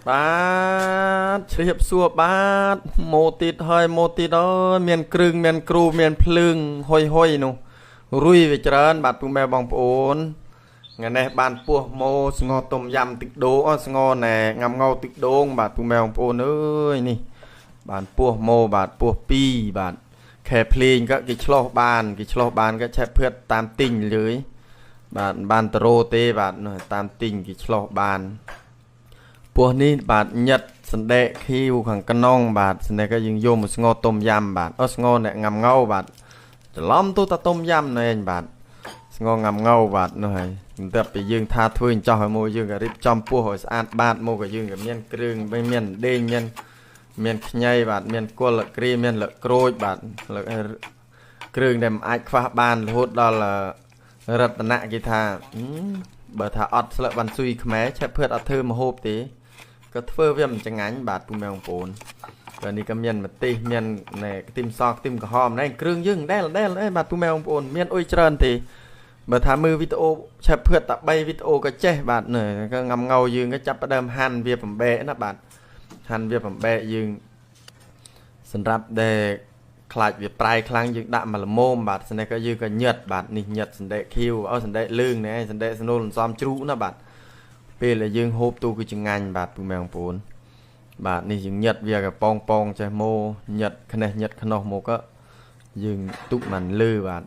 បាទជ្រាបសួរបាទម៉ូទៀតហើយម៉ូទៀតអើយមានគ្រឿងមានគ្រូមានភ្លើងហុយហុយនោះរុយវាច្រើនបាទពុកម៉ែបងប្អូនថ្ងៃនេះបានពោះម៉ូស្ងោទុំយ៉ាំទឹកដូងស្ងោណែងាំងោទឹកដូងបាទពុកម៉ែបងប្អូនអើយនេះបានពោះម៉ូបាទពោះ2បាទខែភ្លេងក៏គេឆ្លោះបានគេឆ្លោះបានក៏ឆេះភឿតតាមទិញលើយបាទបានតរោទេបាទតាមទិញគេឆ្លោះបានពោះនេះបាទញិតសណ្ដែកខៀវខាងក្នុងបាទសណ្ដែកក៏យើងយកមកស្ងោទុំយ៉ាំបាទអស់ស្ងោអ្នកងាំងោបាទច្រឡំទូតាទុំយ៉ាំណែបាទស្ងោងាំងោបាទនោះហើយតែពីយើងថាធ្វើអញ្ចោះឲ្យមកយើងក៏រៀបចំពោះឲ្យស្អាតបាទមកក៏យើងក៏មានគ្រឿងមានដេញមានខ្ញីបាទមានគល់លក្រីមានលក្រូចបាទគ្រឿងដែលមិនអាចខ្វះបានរហូតដល់រតនៈគេថាបើថាអត់ស្លឹកបានស៊ុយខ្មែរឆេបភឿតអត់ធ្វើមហូបទេក៏ធ្វើវាមិនចងាញ់បាទពុកម៉ែបងប្អូនបាទនេះក៏មានម្ទេសមានណែខ្ទឹមសខ្ទឹមក្រហមណែគ្រឿងយើងដែលដែលបាទពុកម៉ែបងប្អូនមានអុយច្រើនទេបើថាមើលវីដេអូឆេបភឿតតែ3វីដេអូក៏ចេះបាទក៏ងំងៅយើងក៏ចាប់ផ្ដើមហាន់វាបំបែកណាបាទហាន់វាបំបែកយើងសម្រាប់ដែលខ្លាចវាប្រៃខ្លាំងយើងដាក់មកល្មមបាទស្នេះក៏យើងក៏ញឹតបាទនេះញឹតសណ្ដែកខៀវអោសណ្ដែកលឿងណែសណ្ដែកស្នូលអន្សំជ្រូកណាបាទពេលដែលយើងហូបទូគឺចងាញ់បាទពុកម៉ែបងប្អូនបាទនេះយើងញឹតវាកប៉ងប៉ងចេះម៉ូញឹតខ្នេះញឹតខ្នោះមកក៏យើងទុកមិនលឺបាទ